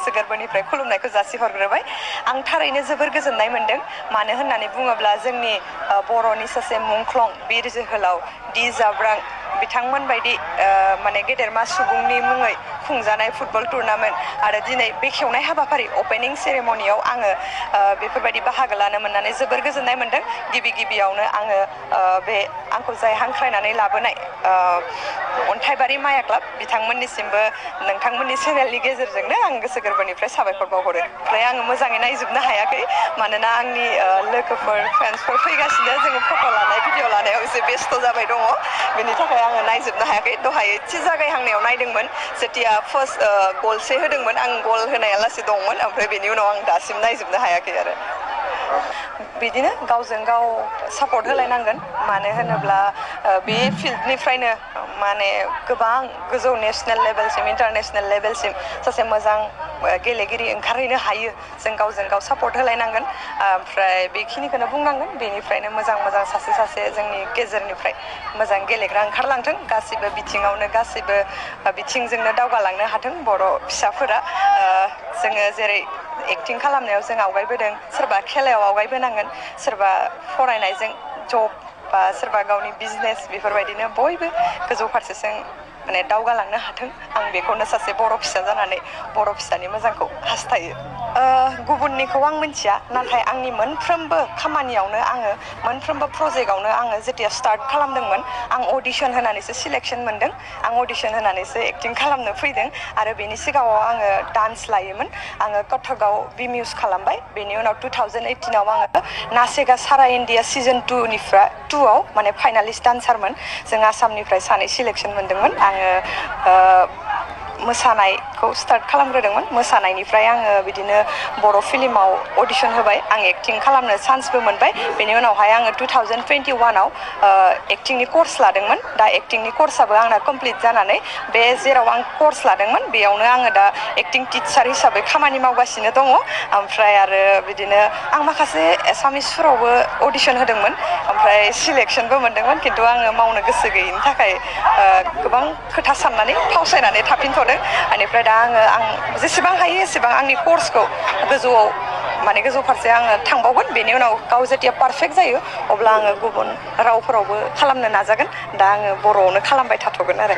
गोसो गोरबोनिफ्राय खुलुमनायखौ जासिहरग्रोबाय आं थारैनो जोबोर गोजोननाय मोन्दों मानो होननानै बुङोब्ला जोंनि बर'नि सासे मुंख्लं बिर जोहोलाव दि जाब्रां बिथांमोन बायदि माने गेदेरमा सुबुंनि मुङै खुंजानाय फुटबल टुर्नामेन्ट आरो दिनै बेखेवनाय हाबाफारि अपेनिं सेरेमनियाव आङो बेफोरबायदि बाहागो लानो मोननानै जोबोर गोजोननाय मोन्दों गिबियावनो आङो बे आंखौ जाय हांख्रायनानै लाबोनाय अन्थाइबारि माया क्लाब बिथांमोननिसिमबो नोंथांमोननि चेनेलनि गेजेरजोंनो आं गोसो गोरबोनिफ्राय साबायखर बावहरो ओमफ्राय आङो मोजाङै नायजोबनो हायाखै मानोना आंनि लोगोफोर फ्रेन्डसफोर फैगासिनो जोङो फट' लानाय भिडिअ लानायाव एसे बेस्थ' जाबाय दङ बेनि थाखाय आङो नायजोबनो हायाखै दहाय एसे जागायहांनायाव नायदोंमोन जेथिया फार्स्ट गलसे होदोंमोन आं गल होनाया लासै दंमोन ओमफ्राय बेनि उनाव आं दासिम नायजोबनो हायाखै आरो बिदिनो गावजों गाव सापर्ट होलायनांगोन मानो होनोब्ला बे फिल्डनिफ्रायनो माने गोबां गोजौ नेसनेल लेभेलसिम इन्टारनेसनेल लेभेलसिम सासे मोजां गेलेगिरि ओंखारहैनो हायो जों गावजों गाव सापर्ट होलायनांगोन ओमफ्राय बेखिनिखौनो बुंनांगोन बेनिफ्रायनो मोजां सासे जोंनि गेजेरनिफ्राय मोजां गेलेग्रा ओंखारलांथों गासिबो बिथिङावनो गासिबो बिथिंजोंनो दावगालांनो हाथों बर' फिसाफोरा जोङो जेरै एक्टिं खालामनायाव जों आवगायबोदों सोरबा खेलायाव आवगायबोनांगोन सोरबा फरायनायजों जब बा सोरबा गावनि बिजनेस बेफोरबायदिनो बयबो गोजौ फारसेजों माने दावगालांनो हाथों आं बेखौनो सासे बर' फिसा जानानै बर' फिसानि मोजांखौ हास्थायो गुबुननिखौ आं मिथिया नाथाय आंनि मोनफ्रोमबो खामानियावनो आङो मोनफ्रोमबो प्रजेक्टआवनो आङो जेथिया स्टार्ट खालामदोंमोन आं अडिसन होनानैसो सिलेक्सन मोनदों आं अडिसन होनानैसो एक्टिं खालामनो फैदों आरो बेनि सिगाङाव आङो डान्स लायोमोन आङो कथकआव बिमिउस खालामबाय बेनि उनाव 2018आव आङो नासेगा सारा इण्डिया सिजन 2आव माने फाइनालिस्ट डान्सारमोन जों आसामनिफ्राय सानै सिलेक्सन मोनदोंमोन आङो मोसानायखौ स्टार्ट खालामग्रोदोंमन मोसानायनिफ्राय आङो बिदिनो बर' फिल्माव अडिसन होबाय आं एक्टिं खालामनो चान्सबो मोनबाय बेनि उनावहाय आङो 2021आव एक्टिंनि कर्स लादोंमोन दा एक्टिंनि कर्सआबो आंना कमप्लिट जानानै बे जेराव आं कर्स लादोंमोन बेयावनो आङो दा एक्टिं टिचार हिसाबै खामानि मावगासिनो दङ ओमफ्राय आरो बिदिनो आं माखासे एसामिसफोरावबो अडिसन होदोंमोन ओमफ्राय सिलेक्सनबो मोनदोंमोन खिन्थु आङो मावनो गोसो गैयिनि थाखाय गोबां खोथा साननानै फावसायनानै थाफिनथ'दों बेनिफ्राय दा आं जेसेबां हायो एसेबां आंनि कर्सखौ गोजौ फारसे आङो थांबावगोन बेनि उनाव गाव जेथिया पारफेक्ट जायो अब्ला आङो गुबुन रावफोरावबो खालामनो नाजागोन दा आङो बर'आवनो खालामबाय थाथ'गोन आरो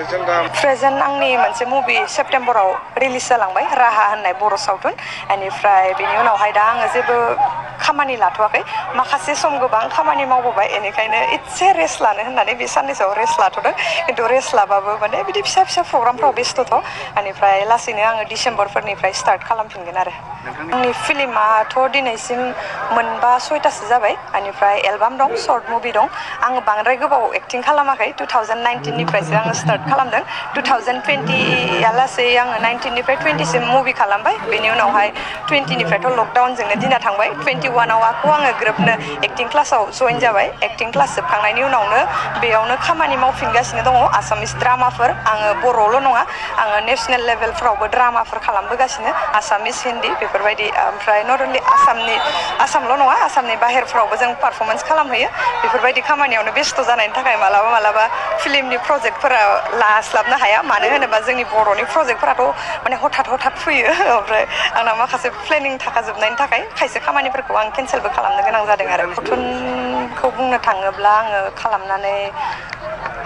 प्रेजेन्ट आंनि मोनसे मुभि सेप्तेम्बराव रिलिज जालांबाय राहा होननाय बर' सावथुन बेनिफ्राय बेनि उनावहाय दा आङो जेबो खामानि लाथ'वाखै माखासे सम गोबां खामानि मावबोबाय बेनिखायनो एसे रेस्ट लानो होननानै बे साननैसोआव रेस्ट लाथ'दों खिन्थु रेस्ट लाबाबो माने बिदि फिसा प्रग्रामफ्राव बेस्थ'थ' बेनिफ्राय लासैनो आङो डिसेम्बरफोरनिफ्राय स्टार्ट खालामफिनगोन आरो आंनि फिल्माथ' दिनैसिम मोनबा 6थासो जाबाय बेनिफ्राय एलबाम दं सर्ट मुभि दं आङो बांद्राय गोबाव एक्टिं खालामाखै 2019निफ्रायसो आङो स्टार्ट खालामदों 2020आ लासै आङो 19निफ्राय 20सिम मुभि खालामबाय बेनि उनावहाय 20निफ्रायथ' लकडाउनजोंनो दिना थांबाय 21आव आङो ग्रोबनो एक्टिं क्लासाव जइन जाबाय एक्टिं क्लास जोबखांनायनि उनावनो बेयावनो खामानि मावफिनगासिनो दङ आसामिस ड्रामाफोर आङो बर'ल' नङा आङो नेसनेल लेभेलफ्रावबो ड्रामाफोर खालामबोगासिनो आसामिस हिन्दी बेफोरबायदि ओमफ्राय नट अनलि आसामल' नङा आसामनि बाहेरफ्रावबो जों पारफरमेन्स खालामहैयो बेफोरबायदि खामानियावनो बेस्थ' जानायनि थाखाय मालाबा फिल्मनि प्रजेक्टफोरा लास्लाबनो हाया मानो होनोबा जोंनि बर'नि प्रजेक्टफोराथ' माने हथात फैयो ओमफ्राय आंना माखासे प्लेनिं थाखाजोबनायनि थाखाय खायसे खामानिफोरखौ आं केन्सेलबो खालामनो गोनां जादों आरो सावथुनखौ बुंनो थाङोब्ला आङो खालामनानै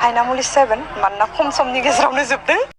हायनामुलि 7 मानोना खम समनि गेजेरावनो जोबदों